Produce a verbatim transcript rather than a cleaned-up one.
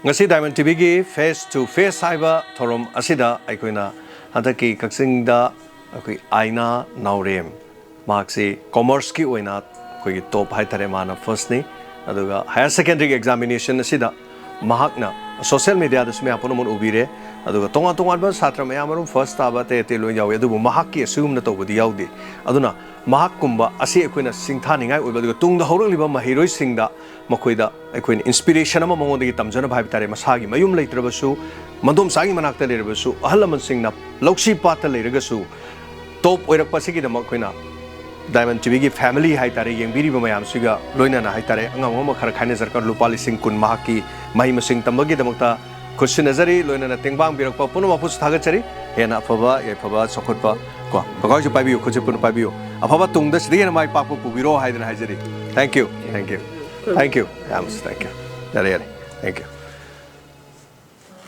ꯉꯁꯤ Diamond ꯇꯤꯚꯤꯒꯤ Face to Face ꯍꯥꯏꯕ ꯊꯧꯔꯝ ꯑꯁꯤꯗ ꯑꯩꯈꯣꯏꯅ ꯍꯟꯗꯛꯀꯤ ꯀꯛꯆꯤꯡꯗ ꯑꯩꯈꯣꯏ ꯑꯥꯏꯅꯥ ꯅꯥꯎꯔꯦꯝ, ꯃꯍꯥꯛꯁꯤ ꯀꯣꯃꯔꯁꯀꯤ ꯑꯣꯏꯅ ꯑꯩꯈꯣꯏꯒꯤ ꯇꯣꯞ ꯍꯥꯏꯇꯥꯔꯦ, ꯃꯥꯅ ꯐꯥꯔꯁꯅꯤ꯫ ꯑꯗꯨꯒ ꯍꯥꯌꯔ ꯁꯦꯀꯦꯟꯗꯔꯤꯒꯤ ꯑꯦꯛꯖꯥꯃꯤꯅꯦꯁꯟ ꯑꯁꯤꯗ ꯃꯍꯥꯛꯅ ꯁꯣꯁꯤꯌꯦꯜ ꯃꯤꯗꯤꯌꯥꯗꯁꯨ ꯃꯌꯥꯝ ꯄꯨꯝꯅꯃꯛꯅ ꯎꯕꯤꯔꯦ꯫ ꯑꯗꯨꯒ ꯇꯣꯉꯥꯟ ꯇꯣꯉꯥꯟꯕ ꯁꯥꯇ꯭ꯔ ꯃꯌꯥꯝ ꯑꯃ ꯐꯥꯔꯁ ꯇꯥꯕ ꯑꯇꯩ ꯑꯇꯩ ꯂꯣꯏ ꯌꯥꯎꯏ, ꯑꯗꯨꯕꯨ ꯃꯍꯥꯛꯀꯤ ꯑꯁꯤꯒꯨꯝꯅ ꯇꯧꯕꯗꯤ ꯌꯥꯎꯗꯦ꯫ ꯑꯗꯨꯅ ꯃꯍꯥꯛꯀꯨꯝꯕ ꯑꯁꯤ ꯑꯩꯈꯣꯏꯅ ꯁꯤꯡꯊꯥꯅꯤꯡꯉꯥꯏ ꯑꯣꯏꯕ, ꯑꯗꯨꯒ ꯇꯨꯡꯗ ꯍꯧꯔꯛꯂꯤꯕ ꯃꯍꯩꯔꯣꯏꯁꯤꯡꯗ ꯃꯈꯣꯏꯗ ꯑꯩꯈꯣꯏꯅ ꯏꯟꯁꯄꯤꯔꯦꯁꯟ ꯑꯃ ꯃꯉꯣꯟꯗꯒꯤ ꯇꯝꯖꯅꯕ ꯍꯥꯏꯕ ꯇꯥꯔꯦ, ꯃꯁꯥꯒꯤ ꯃꯌꯨꯝ ꯂꯩꯇ꯭ꯔꯕꯁꯨ, ꯃꯗꯣꯝꯆꯥꯒꯤ ꯃꯅꯥꯛꯇ ꯂꯩꯔꯕꯁꯨ, ꯑꯍꯜ ꯂꯃꯟꯁꯤꯡꯅ ꯂꯧꯁꯤ ꯄꯥꯠꯇ ꯂꯩꯔꯒꯁꯨ ꯇꯣꯞ ꯑꯣꯏꯔꯛꯄ ꯑꯁꯤꯒꯤꯗꯃꯛ ꯑꯩꯈꯣꯏꯅ Diamond ꯇꯤꯚꯤꯒꯤ ꯐꯦꯃꯤꯂꯤ ꯍꯥꯏꯇꯥꯔꯦ, ꯌꯦꯡꯕꯤꯔꯤꯕ ꯃꯌꯥꯝꯁꯤꯒ ꯂꯣꯏꯅꯅ ꯍꯥꯏꯇꯥꯔꯦ, ꯑꯉꯝ ꯑꯉꯝꯕ ꯈꯔ ꯈꯥꯏꯅꯖꯔꯒ ꯂꯨꯄꯥ ꯂꯤꯁꯤꯡ ꯀꯨꯟ ꯃꯍꯥꯛꯀꯤ ꯃꯍꯩ ꯃꯁꯤꯡ ꯇꯝꯕꯒꯤꯗꯃꯛꯇ ꯈꯨꯠꯁꯤꯟꯅꯖꯔꯤ꯫ ꯂꯣꯏꯅꯅ ꯇꯦꯡꯕꯥꯡꯕꯤꯔꯛꯄ ꯄꯨꯝꯅꯃꯛꯄꯨꯁꯨ ꯊꯥꯒꯠꯆꯔꯤ꯫ ꯍꯦꯟꯅ ꯑꯐꯕ ꯌꯥꯏꯐꯕ ꯆꯥꯎꯈꯠꯄ ꯀꯣ, ꯀꯀꯥ ꯍꯣꯏꯁꯨ ꯄꯥꯏꯕꯤꯌꯨ, ꯈꯨꯠꯁꯦ ꯄꯨꯟꯅ ꯄꯥꯏꯕꯤꯌꯨ꯫ ꯑꯐꯕ ꯇꯨꯡꯗ ꯁꯤꯗꯒꯤ ꯍꯦꯟꯅ ꯃꯥꯏ ꯄꯥꯛꯄ ꯄꯨꯕꯤꯔꯣ ꯍꯥꯏꯗꯅ ꯍꯥꯏꯖꯔꯤ꯫ Thank you, thank you, thank you, ꯌꯥꯝ ꯊꯦꯡꯀ꯭ꯌꯨ꯫ ꯌꯥꯔꯦ, ꯌꯥꯔꯦ, thank you꯫